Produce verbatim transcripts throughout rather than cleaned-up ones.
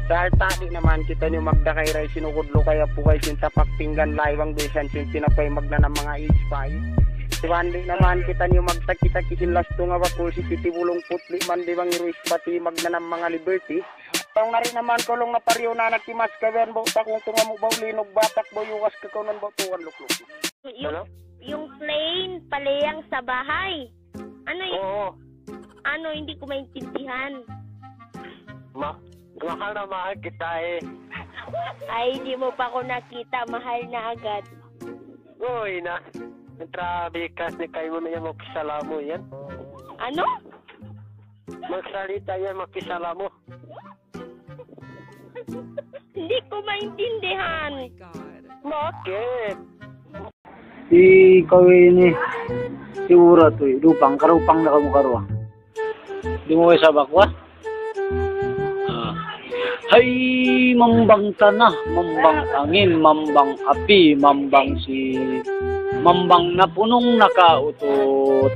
Dahil tadi naman kita niyo magdakay ray sinugod lukay apu kay sin tapak pinggan laywang bisan sin tinapay magnanam manga ispay. Siwandi naman kita niyo magtaki-taki sin lastung abakul si titi bulung putli man di bang iru ispati magnanam manga liberty. Tong nari naman kulung na pariyo na nagtimas ka ben bo takung tunga mo bo linog batak bo yuwas ka kunan bo tuwan lukluk. Yung, Hello? Yung plane, paleyang sa bahay. Ano yun? Oo. Ano, hindi ko maintindihan. Ma-, mahal na mahal kita eh. Ay, di mo pa ko nakita. Mahal na agad. Uy na. Ang trabikas ni kayo mo na yan, magkisalamu yan. Ano? Magsalita yan, magkisalamu. Hindi ko maintindihan. Bakit? Ikaw ini, si Ura tu, lupang, karupang na kamu karuwa. Di' mu isab aku, ah. Ah. Hay, mambang tana, mambang angin, mambang api, mambang si, mambang napunong nakautut.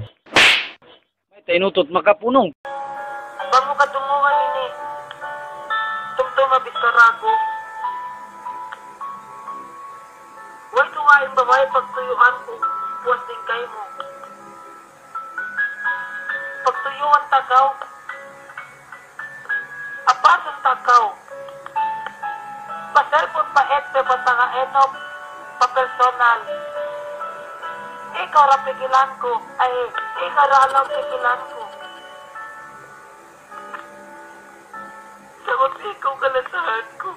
Mayta' in utut makapunong? Bang mu katunguhan ini, tumtuma bichara ku. Way dugaing babai pagtuyuan ku, puas dayn kaymu. Pagtuyuan ta kaw. Apasun ta kaw. Pa-cellphone, pa-F B, pa-tanga-enok, pa-personal. Ikaw ra pikilan ku. Ay, ikaw ra alam pikilan ku. Sabab ikaw kalasahan ku.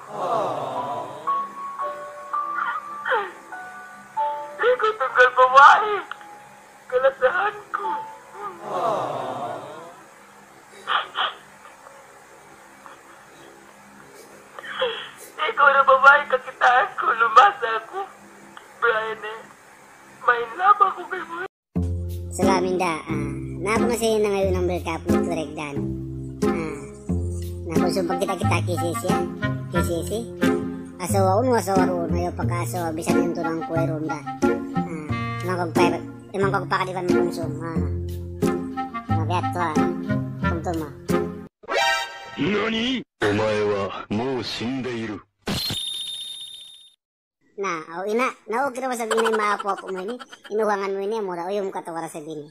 Ikaw tunggal babai. Kalasahan ku. Ikaw na babai kakitaan ku, lumasa aku. Brian eh. Main laba ku kay mo. Salamin da, ah, na aku na sa nangayu number ka, puto regdan. Ah, na aku sumpag kita-kita kisisi, ah. Kisisi. Asawa unu, asawa unu, ayaw pagka-asawa, bisan yung tunang kuway ronda. Ah, mangkog pa, imang kog pa ka di pa mangkunsum, ah. Mabiat to, ah. Tumtuma. Nani? Omae wa mou shindeiru. Na, o ina, na okay ra ba sabihin na yung mga apu-apu mo ini? Inuhangan mo ini, mura, o yung katawara sabihin.